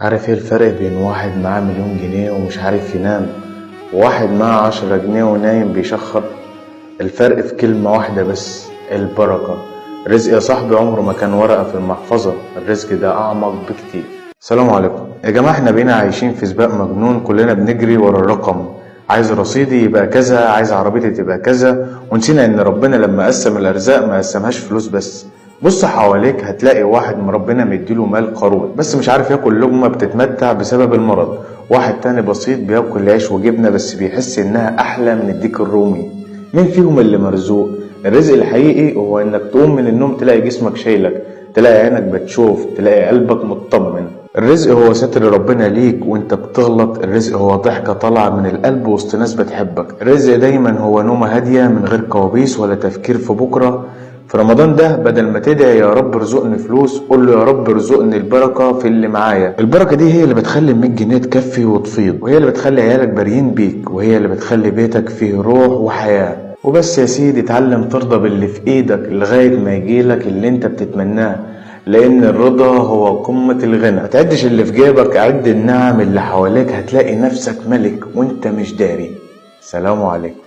عارف ايه الفرق بين واحد معاه مليون جنيه ومش عارف ينام، وواحد معاه 10 جنيه ونايم بيشخر؟ الفرق في كلمة واحدة بس: البركة. الرزق يا صاحبي عمره ما كان ورقة في المحفظة، الرزق ده أعمق بكتير. السلام عليكم يا جماعة، احنا بقينا عايشين في سباق مجنون، كلنا بنجري ورا الرقم. عايز رصيدي يبقى كذا، عايز عربيتي تبقى كذا، ونسينا ان ربنا لما قسم الارزاق ما قسمهاش فلوس بس. بص حواليك، هتلاقي واحد من ربنا مديله مال قارون بس مش عارف ياكل لقمة بتتمتع بسبب المرض. واحد تاني بسيط بياكل عيش وجبنة بس بيحس انها احلى من الديك الرومي. مين فيهم اللي مرزوق؟ الرزق الحقيقي هو انك تقوم من النوم تلاقي جسمك شايلك، تلاقي عينك بتشوف، تلاقي قلبك مطمن. الرزق هو ستر ربنا ليك وانت بتغلط. الرزق هو ضحكة طالعة من القلب وسط ناس بتحبك. الرزق دايما هو نومة هادية من غير كوابيس ولا تفكير في بكرة. في رمضان ده، بدل ما تدعي يا رب ارزقني فلوس، قول له يا رب ارزقني البركة في اللي معايا. البركة دي هي اللي بتخلي ال 100 جنيه تكفي وتفيض، وهي اللي بتخلي عيالك بارين بيك، وهي اللي بتخلي بيتك فيه روح وحياة. وبس يا سيدي، اتعلم ترضى باللي في ايدك لغاية ما يجيلك اللي انت بتتمناه، لان الرضا هو قمة الغنى. ما تعدش اللي في جيبك، عد النعم اللي حواليك، هتلاقي نفسك ملك وانت مش داري. سلام عليكم.